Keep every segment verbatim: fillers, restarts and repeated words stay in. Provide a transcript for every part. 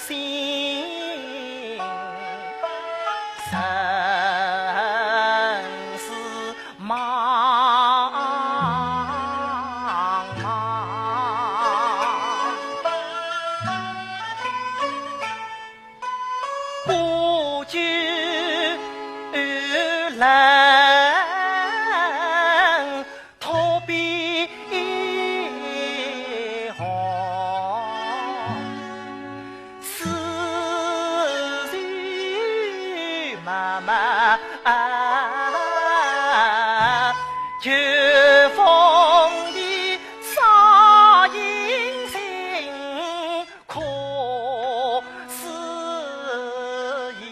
心生死茫茫。 不觉冷，托悲寒，思绪脉脉，秋风里，少阴星。 可思议。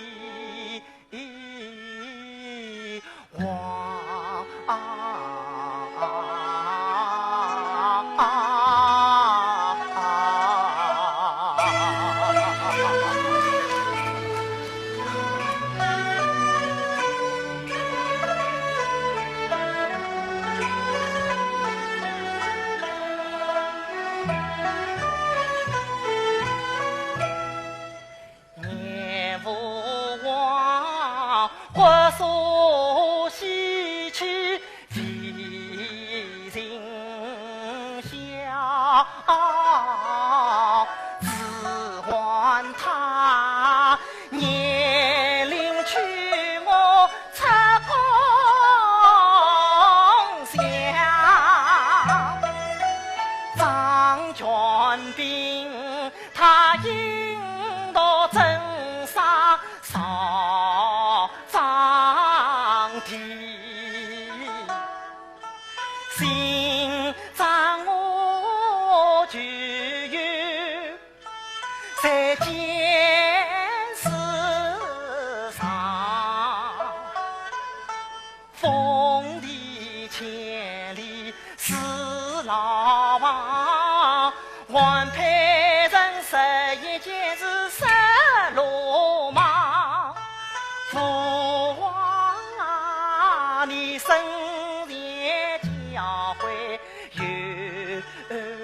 念父王，忽所西去未曾晓，只唤他年龄去我出宫乡。张全斌 他因道征杀少张地，心脏我就有在监视上。 风里千里是牢房，还配人十一间是十罗网。父王啊，你生前教诲有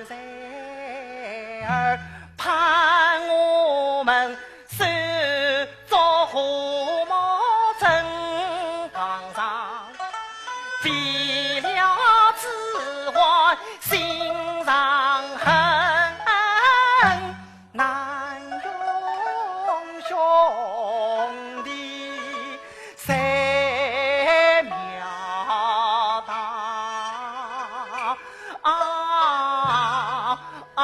才儿，盼我们 手作和睦真堂上，为了子嗣心上恨，难容兄弟谁庙堂。啊， 啊，啊，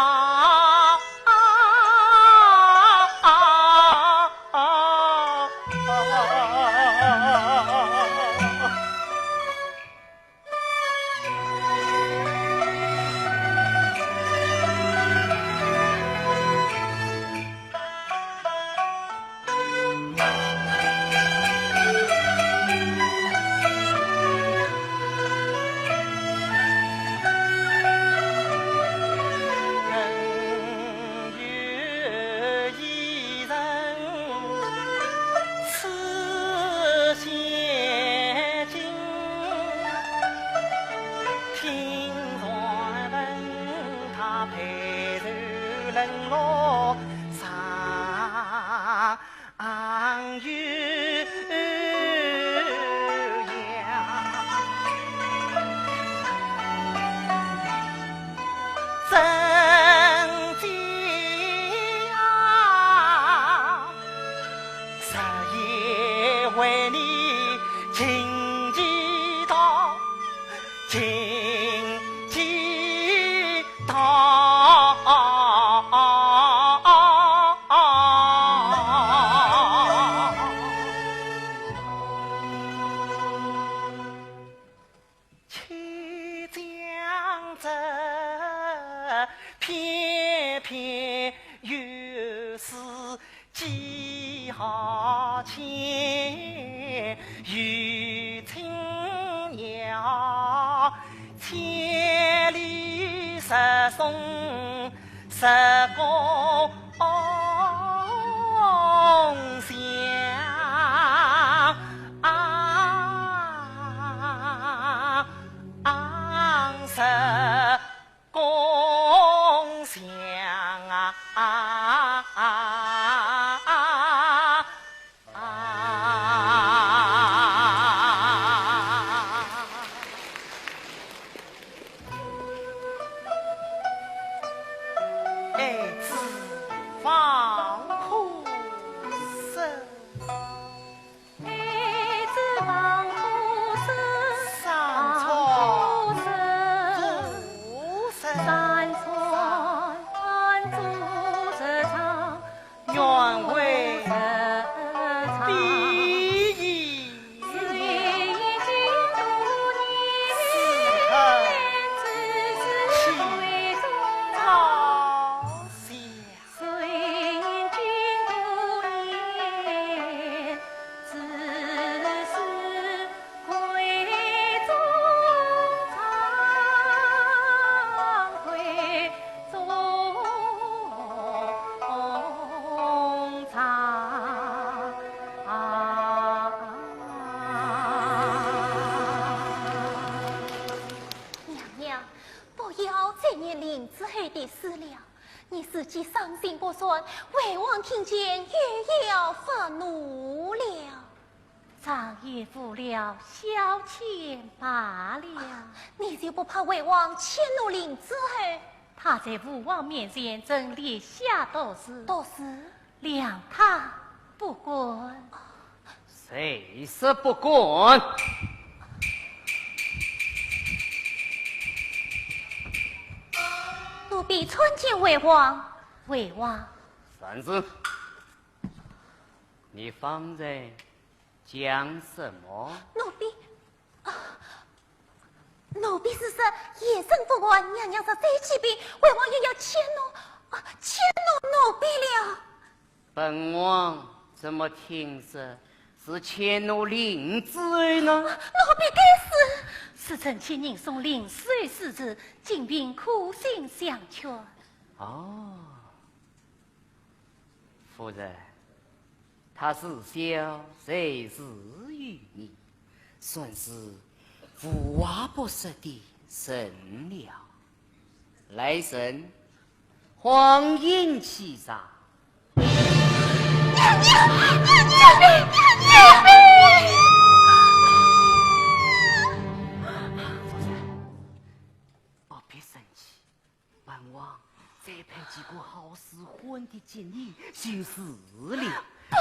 啊，啊。死了。你自己伤心不算，魏王听见又要发怒了。长夜无聊，消遣罢了。你就不怕魏王迁怒灵子？他在父王面前曾立下毒誓。毒誓？谅他不敢。谁说不敢？奴婢参见魏王。魏王。站住！你方才讲什么？奴婢，啊，奴婢是说，夜深腹寒，娘娘实在气病，魏王又要迁怒，啊，迁怒奴婢了。本王怎么听说是迁怒灵子呢？奴婢该死。是臣妾人送灵子而死之，今病苦心相劝。哦，夫人，他自小才识于你，算是无话不说的人了。来人， 黄莺沏茶。娘娘，娘娘，娘娘！不必生气，本王再派几个好使唤的给你就是了。不，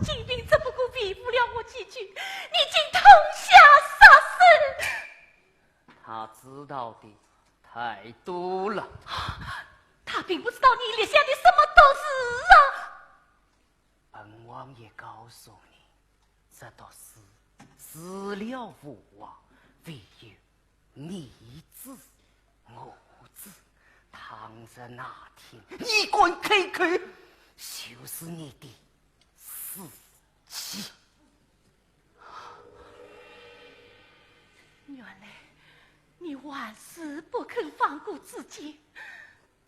今病只不过慰抚了我几句，你竟痛下杀手。 他知道的太多了。他并不知道你立下的什么毒誓啊！本王也告诉你，这毒誓除了父王，唯有你子、我子。倘若哪天你敢开口，就是你的死期。 原来你还是不肯放过自己。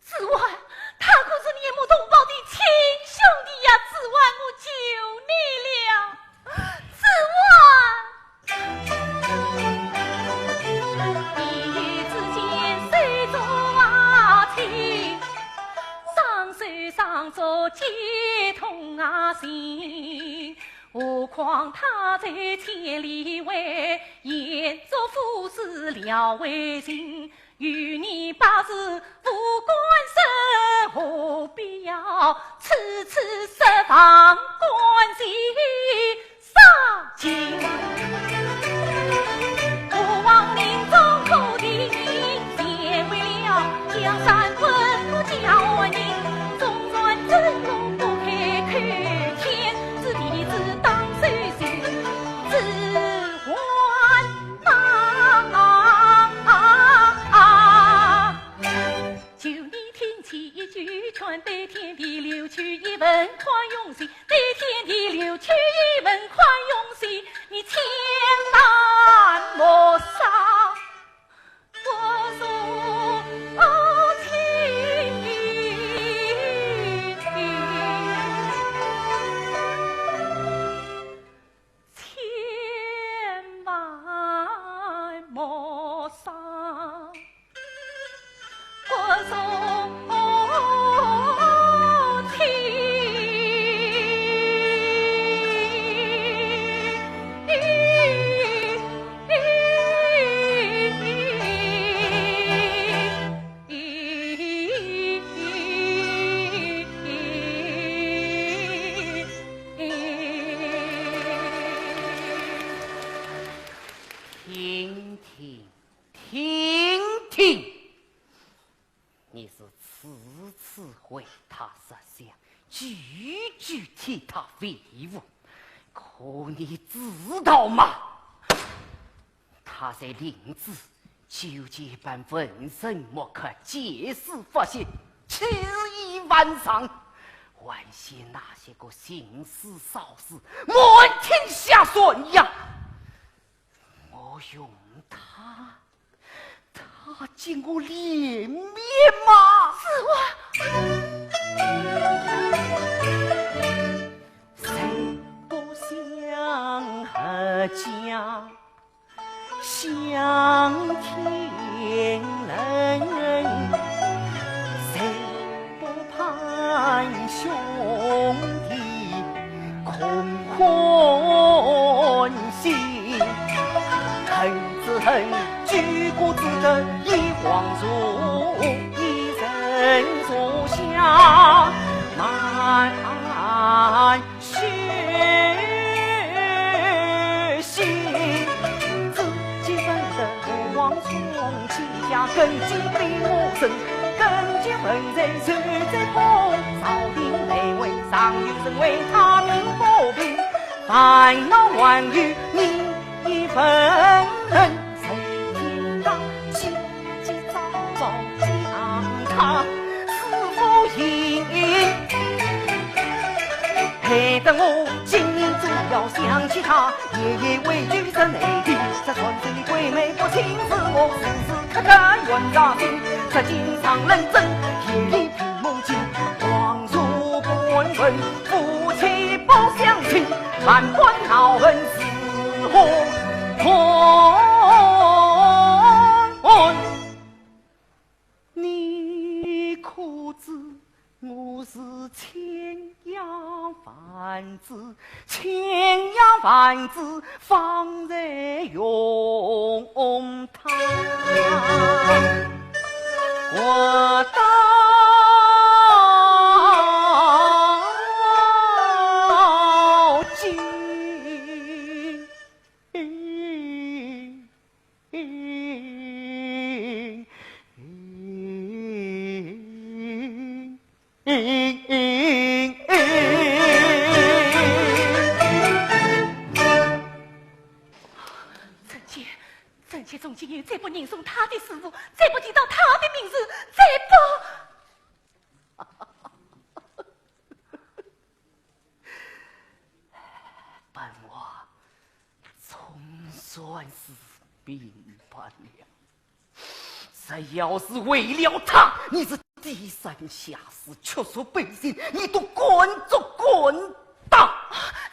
子桓，他可是你一母同胞的亲兄弟呀，子桓，我求你了，子桓。听听，听听。 你是次次为他着想，句句替他维护，可你知道吗？他在灵子就这般文人墨客皆是发现，气焰万丈，还嫌那些个行尸扫死，满天下传呀！我用他 他见过脸面吗？子桓！天下根基比我深，根基稳在谁在碰？朝廷内外尚有人为他鸣不平，烦恼还有你一份。谁知道今朝早将他是否应？害得我今日总要想起他。 夜夜为求神来的，这传说的鬼魅不请自我，时时刻刻怨在心。这经常认真，夜里闭梦境，光说不问，夫妻不相信，万般恼恨是何痛？你可知 我是千样万子，千样万子方才用他。我到今 臣妾，臣妾从今以后再不吟诵他的诗赋，再不提到他的名字，再不…… 本王总算是明白了，这要是为了他，你是低三下四，屈辱背信，你都敢做敢当。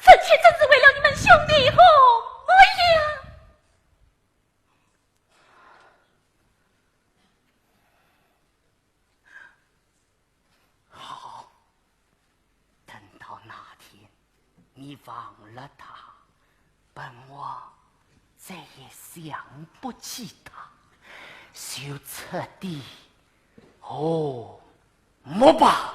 臣妾真是为了你们兄弟和我呀。 好，等到那天，你忘了他，本王再也想不起他，就彻底和睦吧。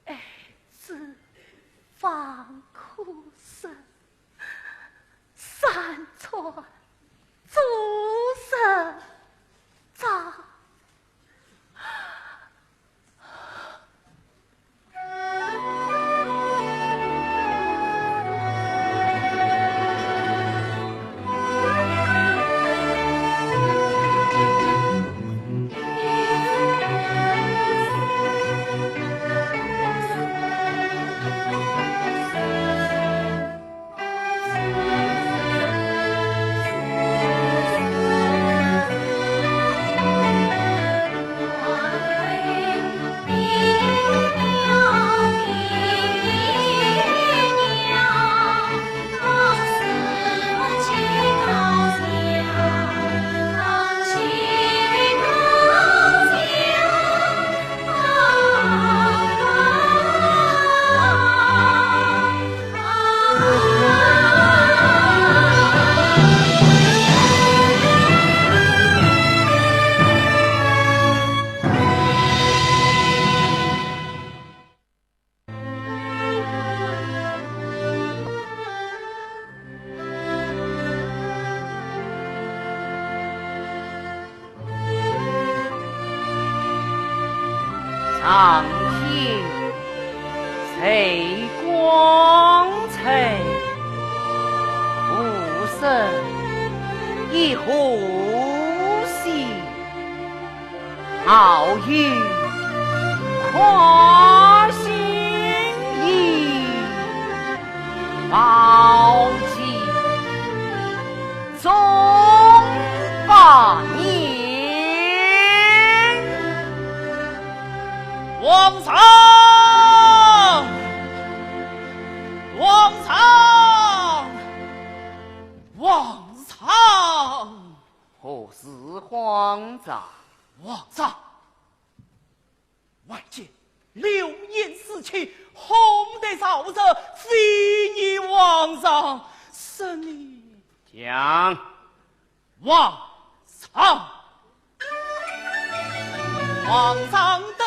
爱之方可生，山川阻日照。上天最光彩，无声亦何惜。 好友，可心以报之，终百年。皇上，皇上，皇上！ 何事，皇上？皇上，外间流言四起，哄得朝臣非议皇上，是你……讲。皇上，皇上的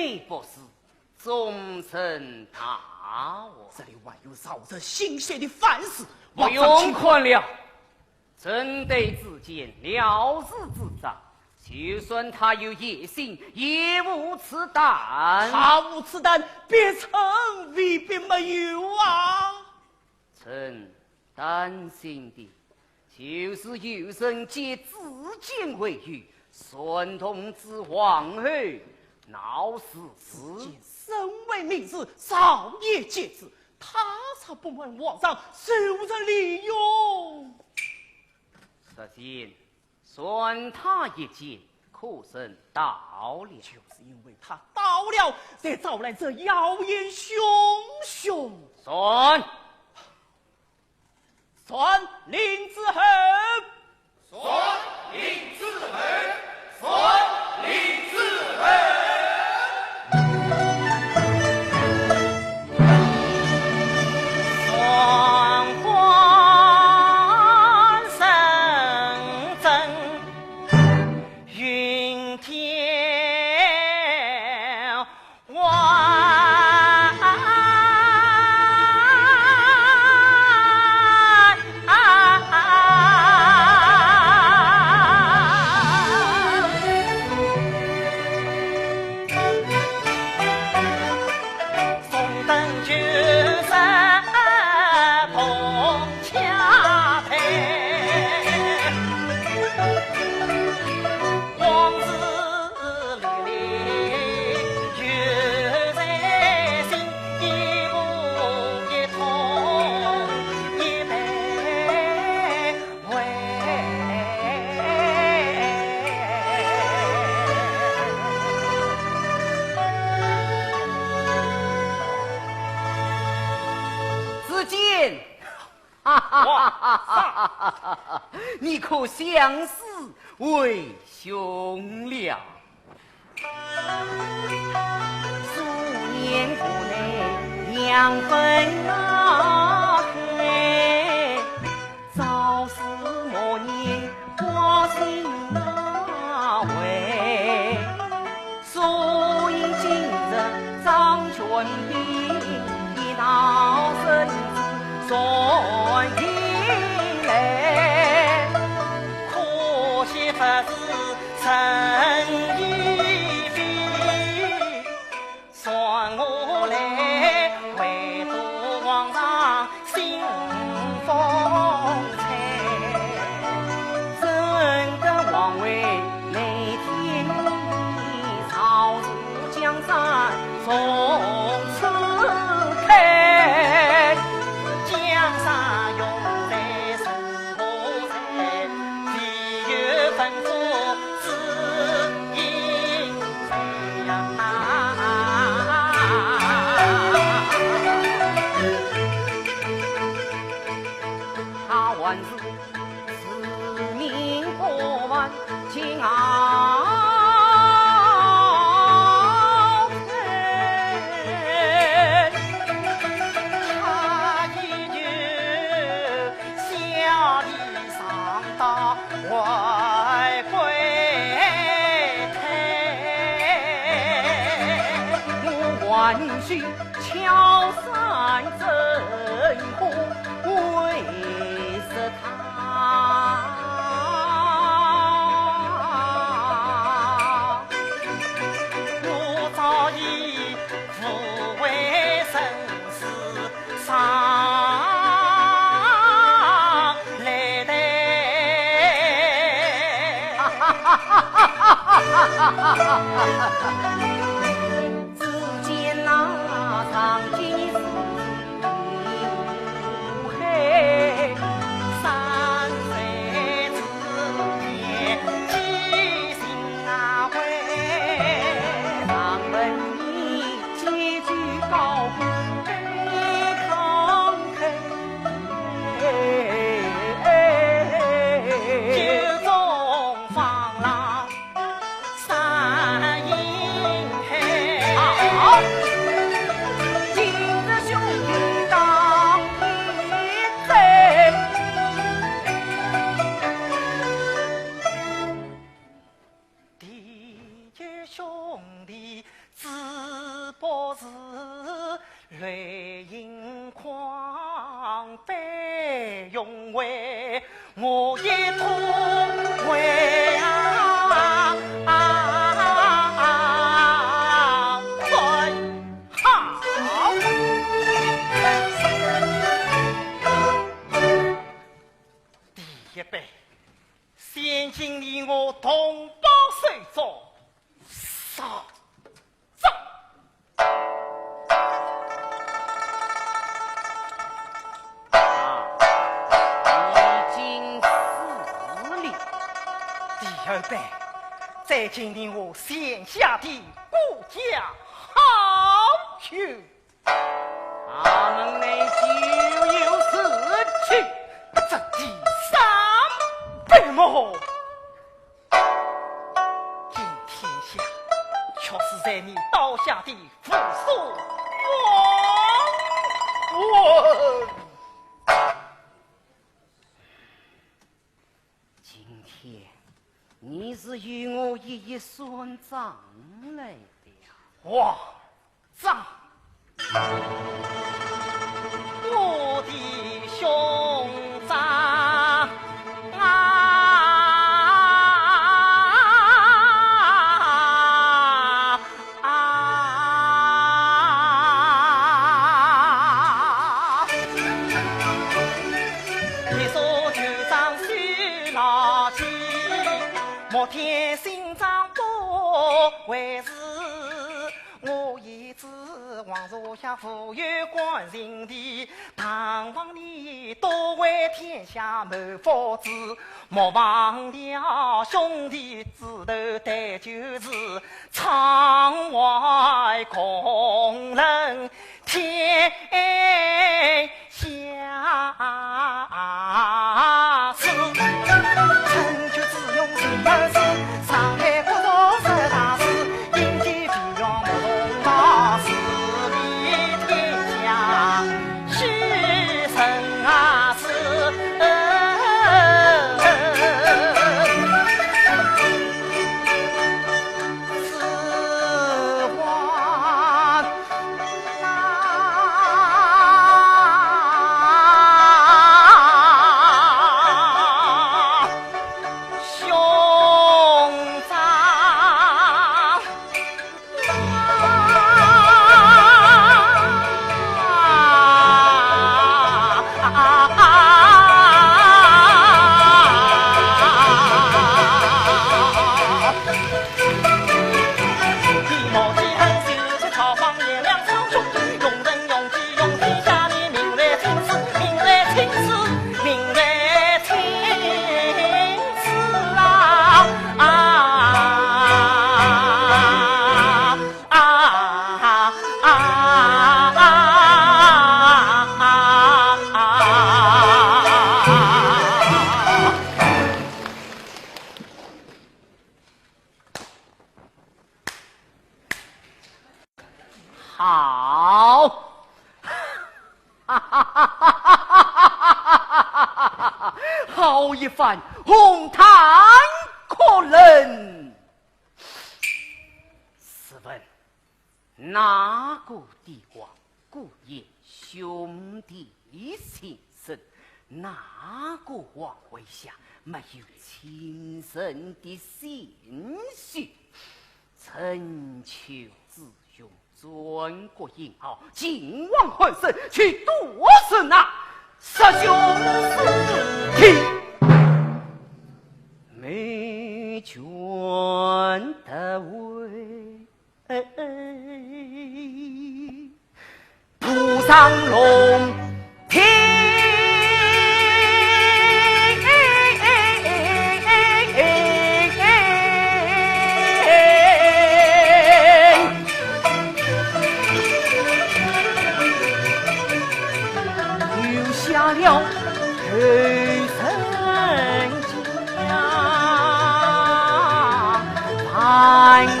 你不是终身大患。这里还有惹人心碎的烦事，不用看了。臣对子建了如指掌，就算他有野心，也无此胆。他无此胆，别人未必没有啊。 臣担心的就是有人借子建为喻，煽动子皇后闹事。子建身为明士，朝野皆知，他若不问皇上，谁人利用？子建， 传他一箭，可曾到了？就是因为他到了，才招来这妖言汹汹。传！传令之后。传令之后。传令之后。 子建，哈哈哈哈哈！你可想死为兄了？无为生死上来的。只见那长街四面乌黑，山水之间，几行啊归，望闻你几句高歌悲痛恨。酒中放浪 山阴海。好，今日兄弟当一醉。第一兄弟只不是 泪盈眶悲雄伟，我一痛悔啊，啊，啊，啊，好。第一杯，先敬你我同胞手中上 走。啊，已经四里。第二杯，再敬你我先下的顾家好友。衙门内酒有四曲，这第三杯么？ 今天下却是在你刀下的武松王文。今天你是与我一一算账来的呀。王 账。我的兄长啊，啊，你说旧账是牢记，莫添新账不为是。 我已知王座下富有官人的，唐王你多为天下谋福子，莫忘了兄弟子头，但就是窗外空人天 下事。成就之用心而事，上海国中十大事，应该培养莫同道，治理天下，许人啊是。 好，好一番哄堂哭论。试问，哪个帝王顾及兄弟情深？哪个王位下没有亲人的心血？ 春秋之转国营号，秦王汉升去多是那十九世纪，没权得位，哎，哎，不上龙庭。 留下了后人家万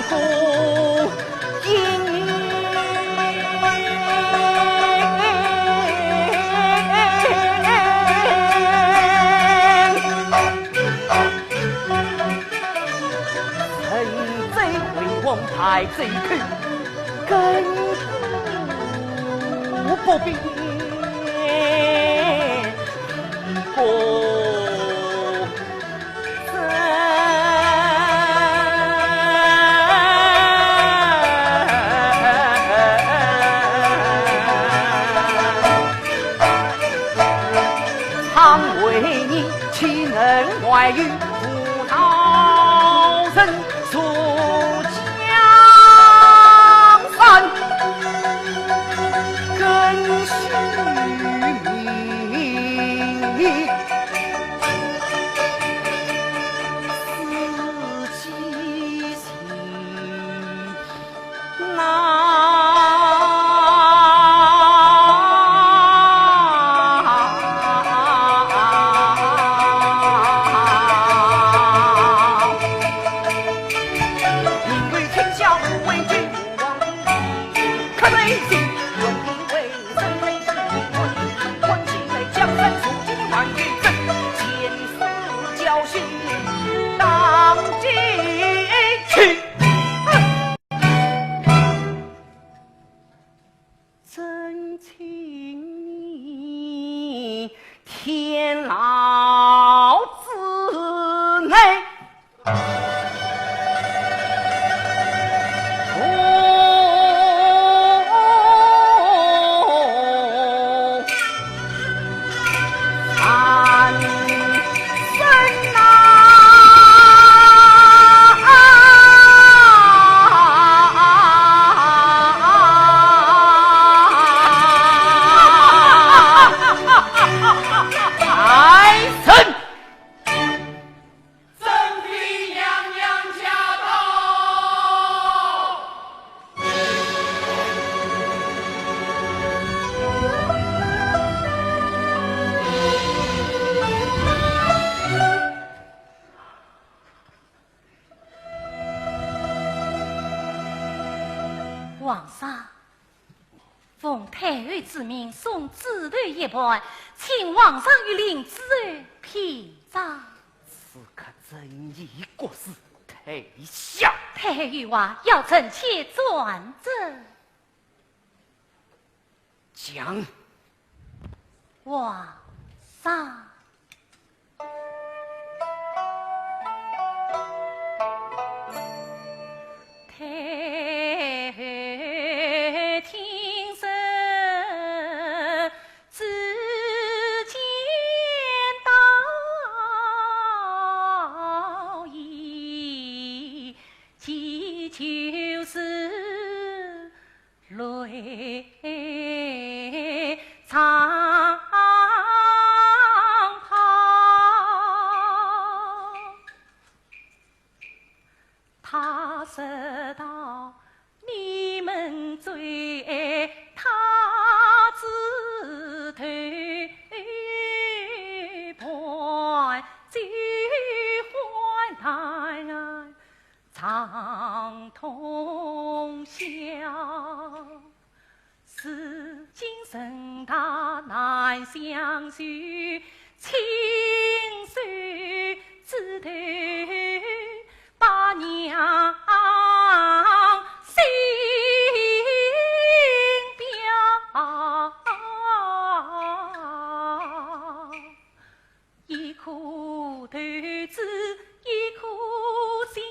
古英名。人在为王，败在寇，亘古不变。 常为你岂能外遇，无道人入江山，更须命。 真情你天牢之内。 皇上，奉太后之命，送紫薇一盘，请皇上御赐紫薇屏障。此刻朕已国事，退下。太后有话，要臣且转奏。 讲。皇上。太后听说，只见倒影， 祈求是泪长袍。他说道：你们最爱他枝头盘，最患难 长痛宵。如今人大难相聚，亲手枝头把娘心表。 一颗豆子一颗心，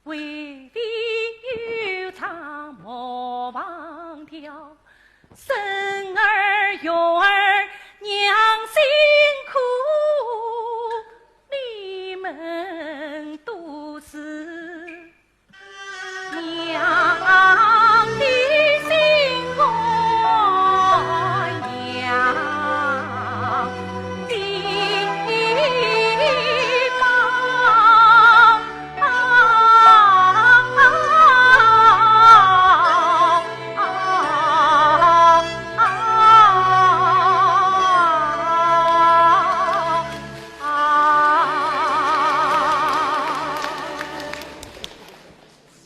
为父有丈母孙儿、月儿娘辛苦，你们都是娘的心肝，娘的宝。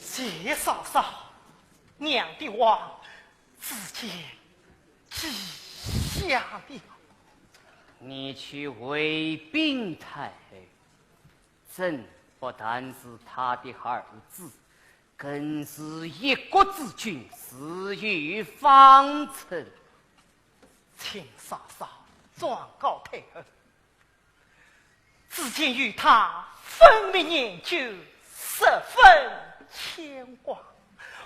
谢嫂嫂，娘的话，子建记下了。你去回禀太后，朕不但是她的儿子，更是一国之君，死于方寸。请嫂嫂转告太后，子建与她分明年久，十分牵挂，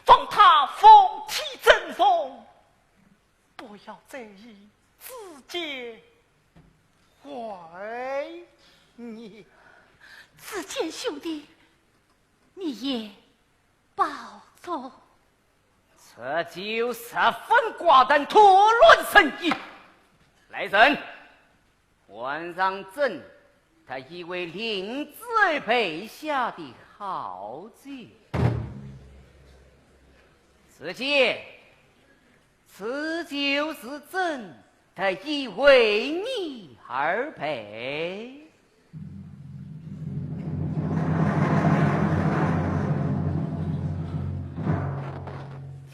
望她凤体珍重，不要再与子建怀念。子建兄弟，你也保重。这酒十分寡淡，徒乱神意。来人， 还上朕特意为令子安备下的好酒。子建，此酒是朕特意为你而备。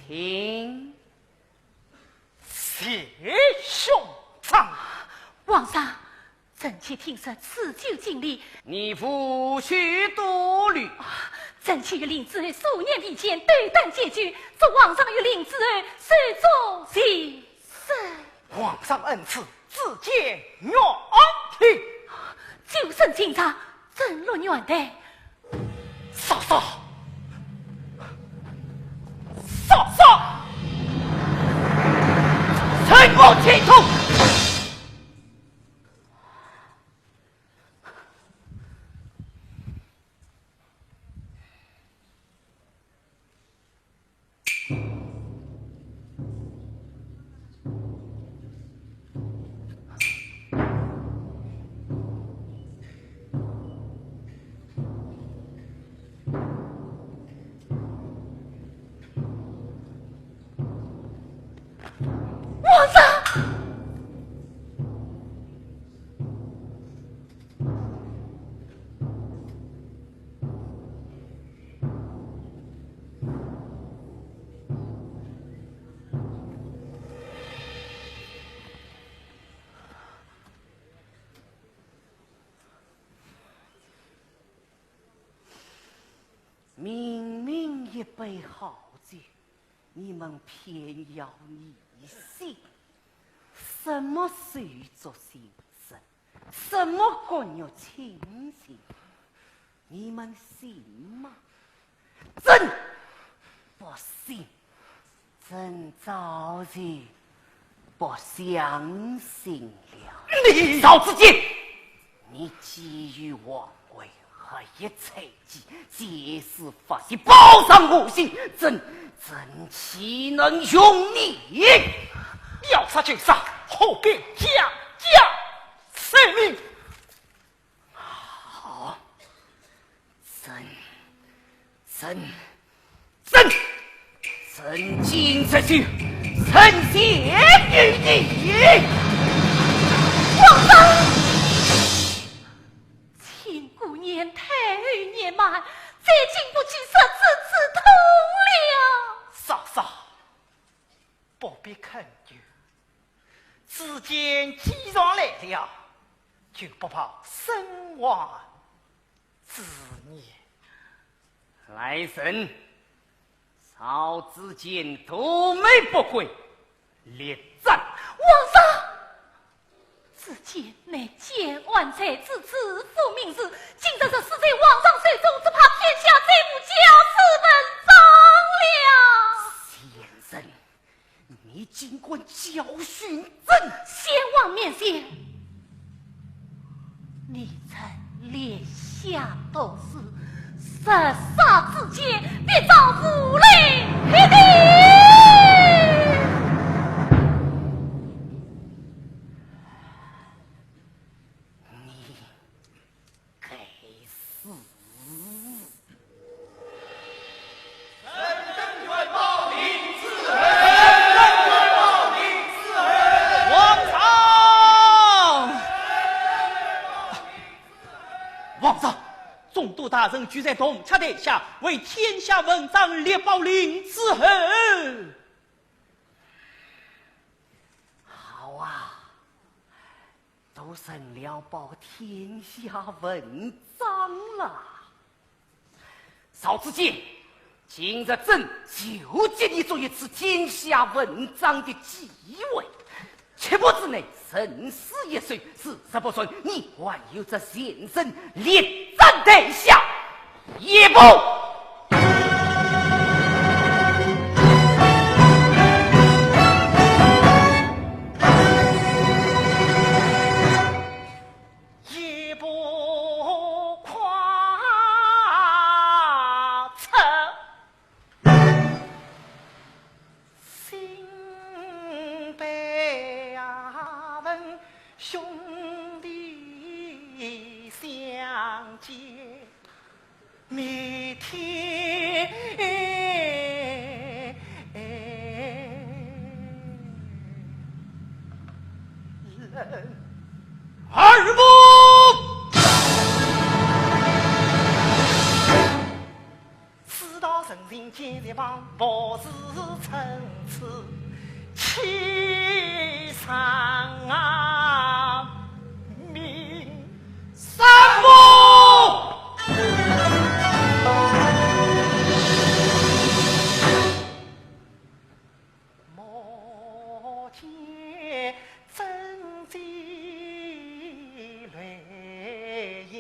请。 谢兄长。皇上，臣妾听说此酒敬礼。你无需多虑。臣妾与令子安素年未见，斗胆借酒，祝皇上与令子安寿终正寝。皇上恩赐，子建愿听。酒甚清茶， 朕乐愿待。嫂嫂，嫂嫂，趁我轻痛。 皇上！ 明明一杯好酒，你们偏要迷信。什么手足情深，什么骨肉亲情，你们信吗？朕不信。 朕早就不相信了。你赵子建，你觊觎皇位，恶意猜忌，借势发泄，报上我心，朕，朕岂能容你？要杀就杀，何必假假声明？ 好，朕，朕，朕，朕今这酒，朕献与你。皇上！亲姑年，太后年迈，再敬不起十指之痛了。嫂嫂，不必恳求。 子建既然来了，就不抱生还之念。来人，赵子建夺门不归，立斩。皇上！子建乃建安太子，知府名士，今日若死在皇上手中，只怕天下再无教子文章了。贱人，教训朕。先王面前，你曾连下毒誓，十杀之间，必遭无理批评。你 该死！皇上！皇上，总督大人居在铜雀台下，为天下文章列报令旨。好啊， 都成了报天下文章了。赵子建，今日朕就给你做一次天下文章的机会，切不准你人死一手，事实不顺，你还有这前程，列斩台下。 一步。一步跨出。 新辈阿文兄弟相见，明天人二步。 世道人心皆在旁，莫使参差欺上名。三步。莫见 真金泪盈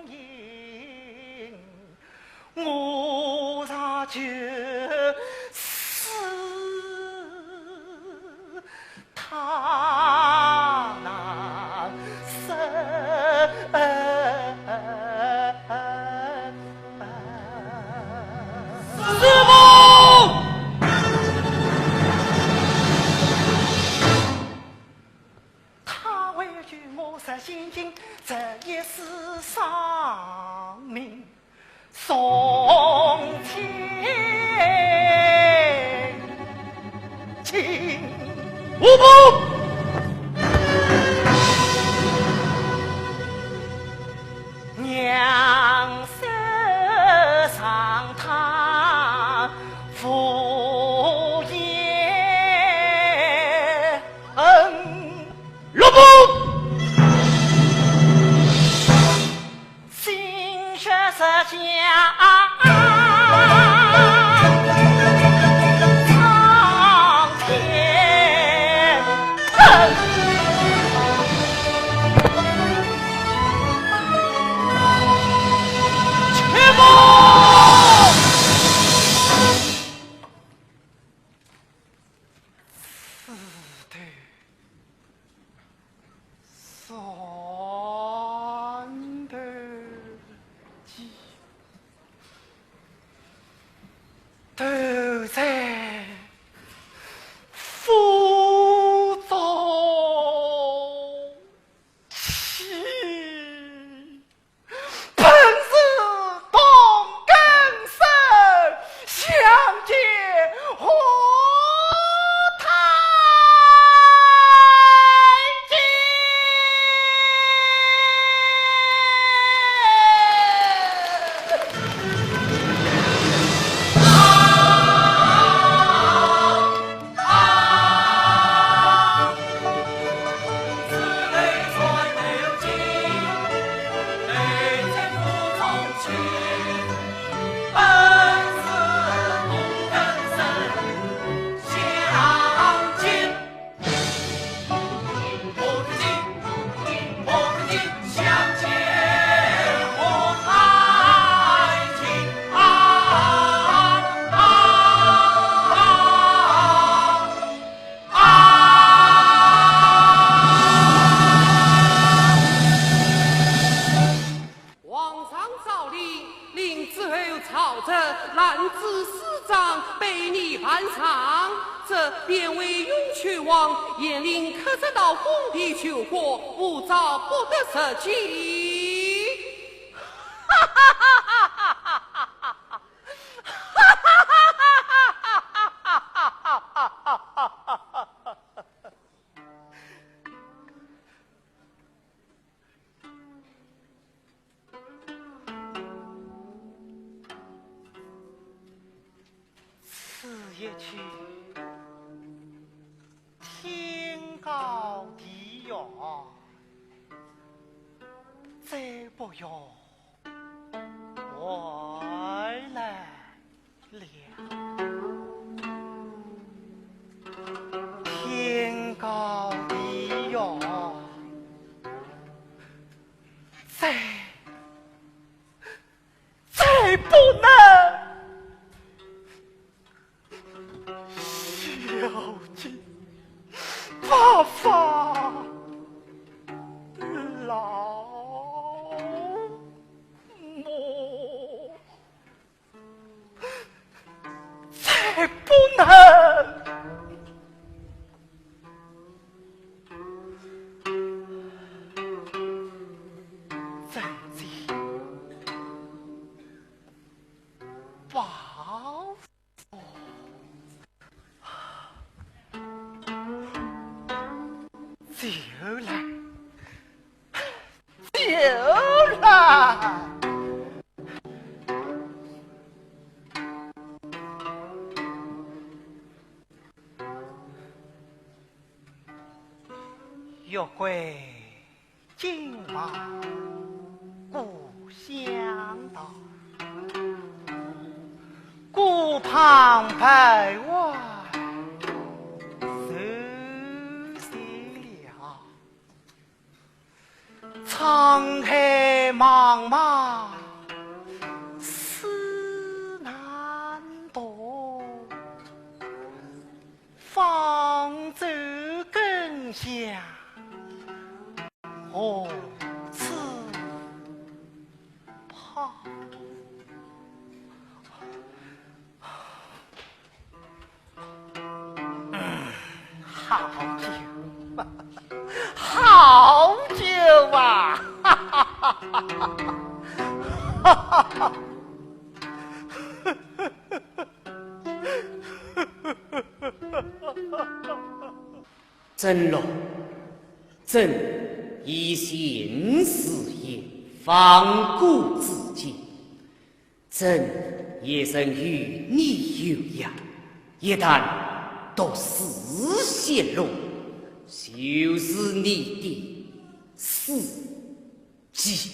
盈，我若就是他难生。师父！ 他为救我十千金，这一世丧命，从前情。无不。娘身上他无言。 恩。落幕。心血之家，苍天恩。且慢。 四头、三头鸡，都在府中。 本是同根生，相煎何太急。犯上，这边为永泉王，严令刻折到工地求活，无招不得实际。此一去，天高地远，再不要回来了。天高地远，再，再不能孝敬爸爸老母，再不能再见。 报仇来，仇来！月桂 今往故乡道，古旁白万树谢了。沧海茫茫，思难度，方舟更向 何处跑？嗯，好酒，好酒啊！曾荣，朕以前誓言，方古至今，朕也曾与你有约，一旦毒誓泄露，就是你的死期。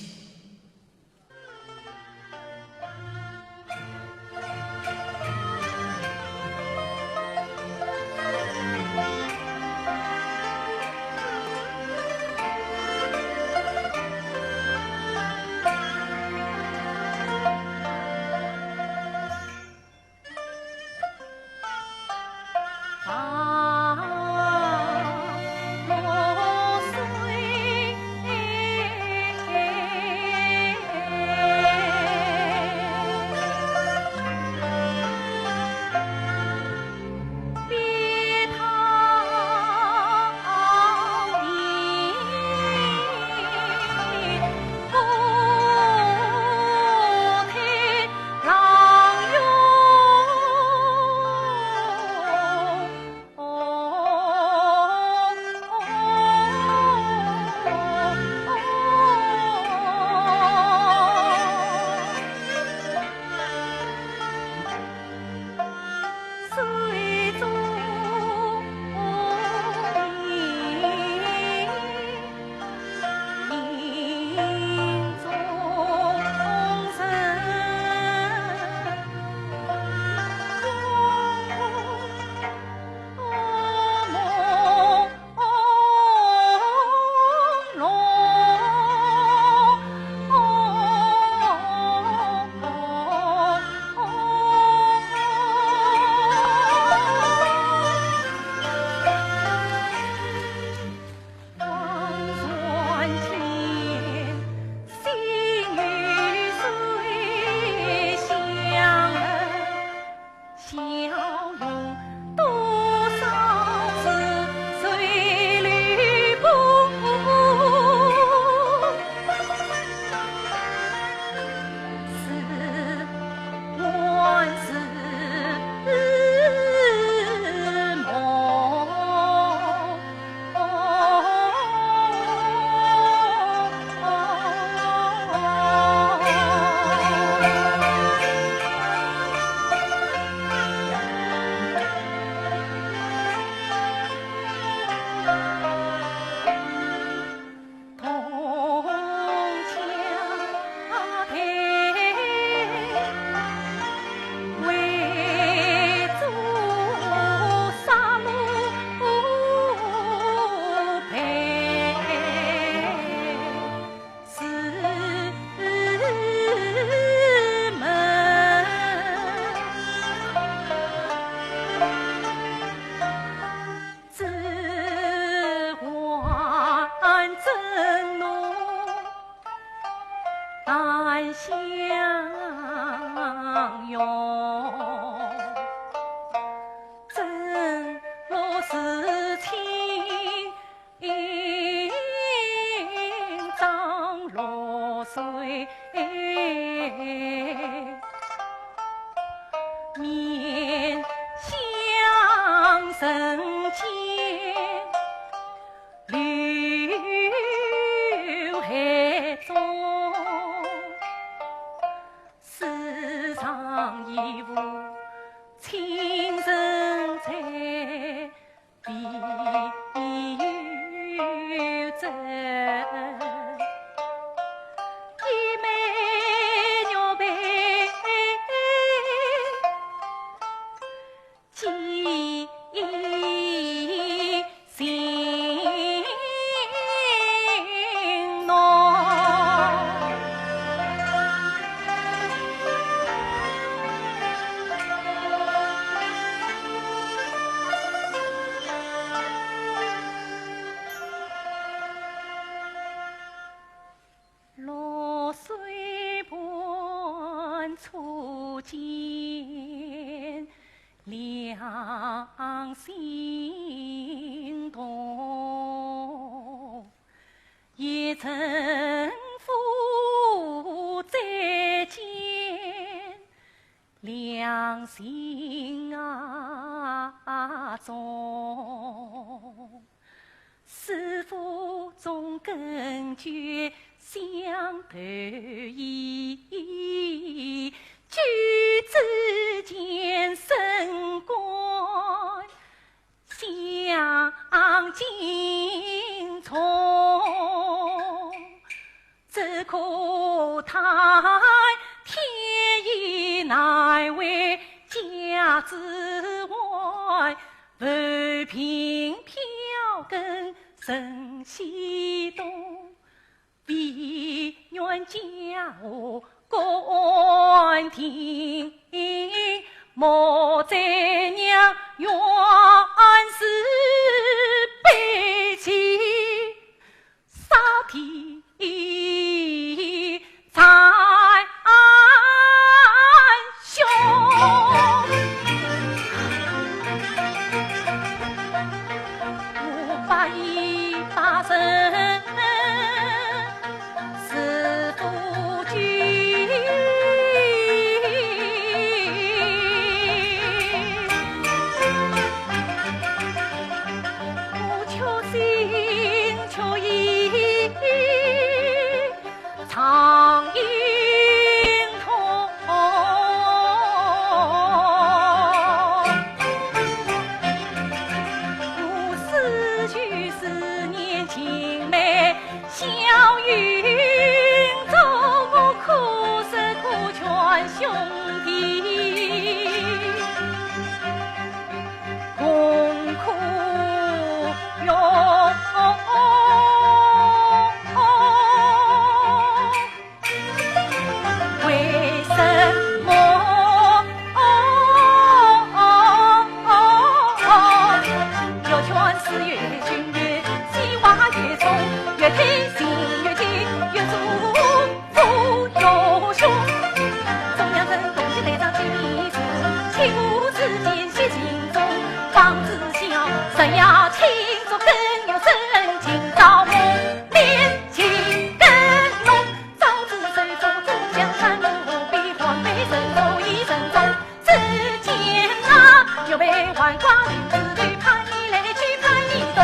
还光明之地，盼你来去盼你走，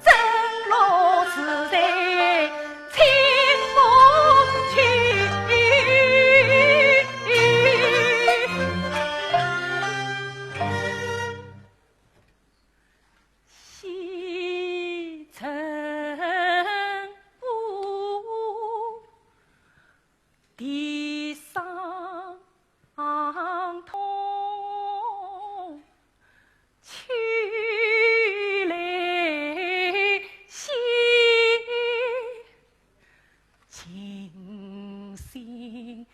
正落自在清风去。西城不 地上痛，秋来兮，静心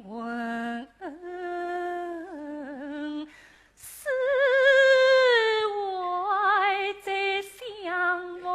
问，思怀再相逢。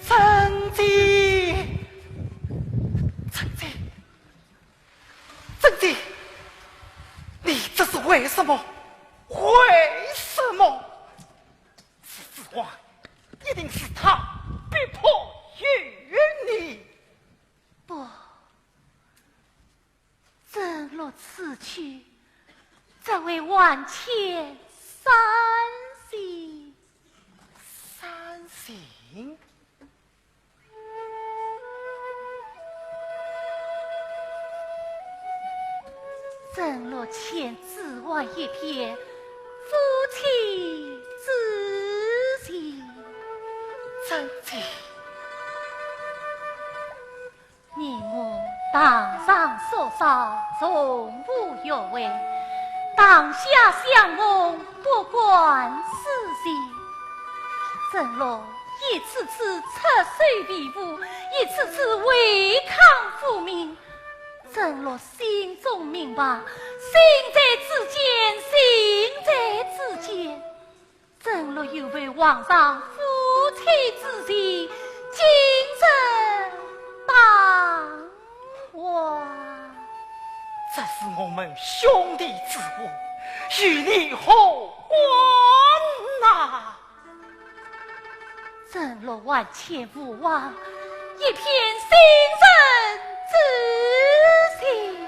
曾姐，曾姐，曾姐，你这是为什么？为什么？ 是子桓，一定是他逼迫于你。不，曾洛此去，只为万千伤心。伤心？ 曾洛欠子桓一片夫妻之情。曾姐，你我堂上宿少，从无约会，当下相逢， 不关私情。曾洛一次次出首避父，一次次违抗父命。曾洛心中明白，心在子建，情在子建。曾洛有违皇上夫妻之情，今日当还。这是我们兄弟之物，与你何关呐？曾洛万千无望，一片心生之情。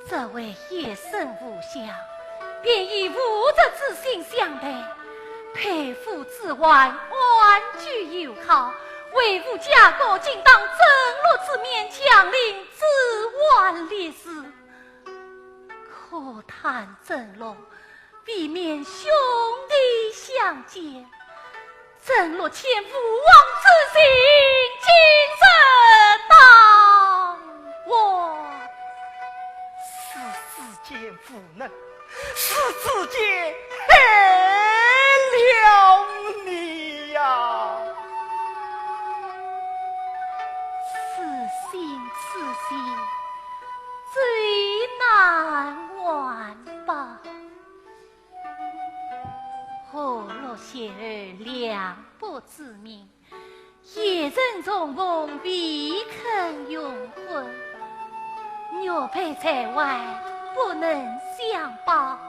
只为夜深无相，便以父子之心相待，配夫子桓安居有靠，为父家国，今当曾洛之面，强令子桓立嗣。可叹曾洛 未免兄弟相见，曾洛欠父王之情，今日当还。是子建无能，是子建害了你呀！此心此心，最难完吧。 何洛邂逅两不知名，夜深重逢未肯容婚。玉佩在外不能相报，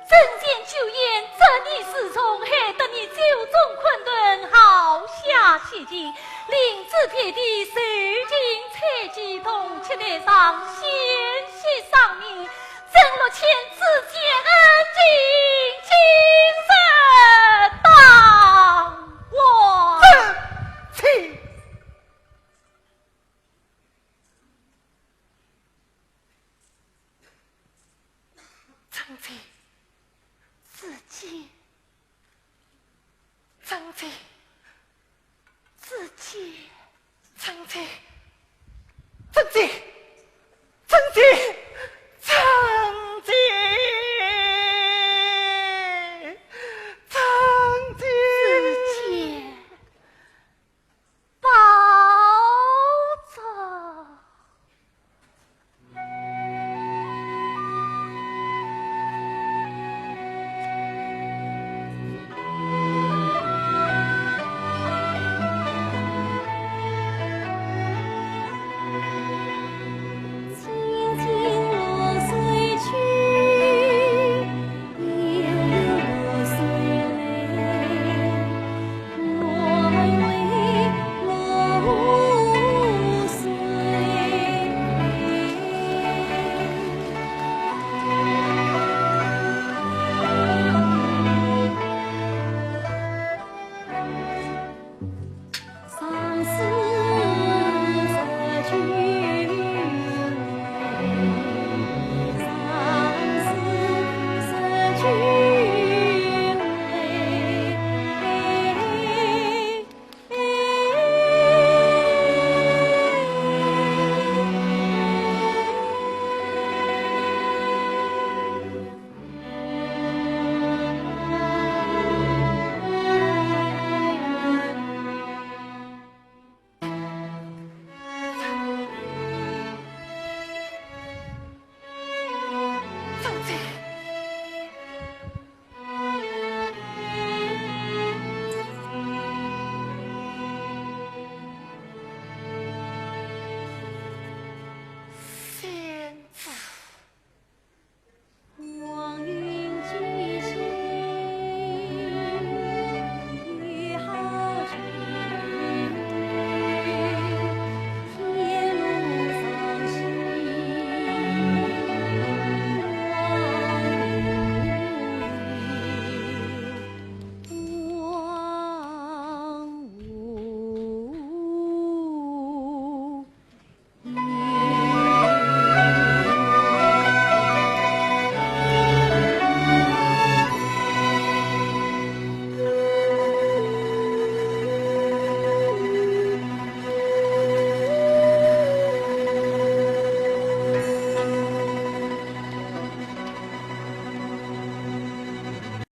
曾铣酒宴执你之重，害得你酒中困顿，好下血情，临淄别地受尽猜忌，铜雀台上险些丧命。 曾洛欠子建恩情，今日当还。曾铣，曾铣，子建，曾铣，子建。 曾铣，